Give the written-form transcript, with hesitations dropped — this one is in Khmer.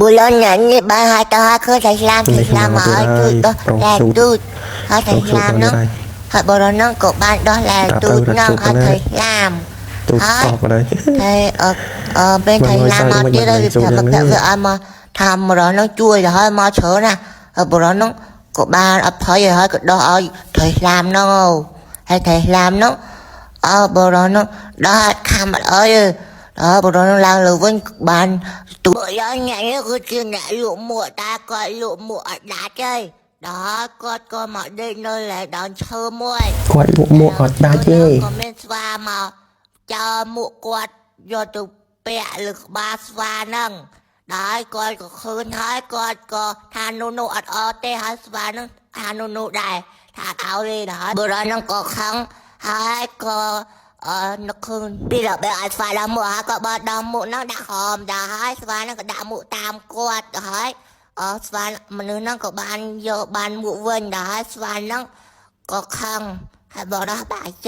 បុរសញ៉ាំនេះបានហើយទៅហើយឃើញតែស្លាម នេះ ស្លាមមកឲ្យជួយដោះ ប្រុស ឡែ ជូត ទូចហើយ ប្រុសជូត តែស្លាមហ្នឹង មកទៀតហើយ ហើយបុរសហ្នឹងក៏បានដោះឡែ ប្រាប់ ទូច ទៅ ហ្នឹង រត់ ហើយ ជួប ថៃស្លាម ទូចស្កប់ហើយ ហើយអឺអឺពេលថៃ មក ឡាម មក មកទៀតហើយ មក វាប្រាប់ មក មកវាឲ្យមកថាបុរសហ្នឹងជួយទៅហើយមកច្រើនណាស់ហើយបុរសហ្នឹងក៏បានអភ័យហើយក៏ដោះឲ្យថៃឡាមហ្នឹងអូហើយថៃឡាមហ្នឹងអើបុរសហ្នឹងដោះឲ្យខំអត់អើយទេដល់បុរសហ្នឹងឡើងលើវិញបានទូយ៉ាងញ៉ាំគឺជាអ្នកលក់មួកតែគាត់លក់មួកអត់ដាច់ទេដល់គាត់ក៏មកដេកនៅលើដើមឈើមួយ គាត់លក់មួកអត់ដាច់ទេ ក៏មានស្វាមកចោលមួកគាត់យកទៅពាក់លើក្បាលស្វាហ្នឹងដល់គាត់ក៏ឃើញហើយគាត់ក៏ថានោះនោះអត់អត់ទេហើយស្វាហ្នឹងថានោះនោះដែរថាអត់ឲ្យទេដល់បុរសហ្នឹងក៏ខឹងហើយក៏អឺនឹកឃើញពីរបៀបឲ្យស្វាដល់មួកហើយក៏បើដល់មួកហ្នឹងដាក់ក្រោមដល់ហើយស្វាហ្នឹងក៏ដាក់មួកតាមគាត់ដល់ហើយអឺស្វាមនុស្សហ្នឹងក៏បានយកបានមួកវិញដល់ហើយស្វាហ្នឹងក៏ខឹងហើយបុរសបាក់ចិត្ត។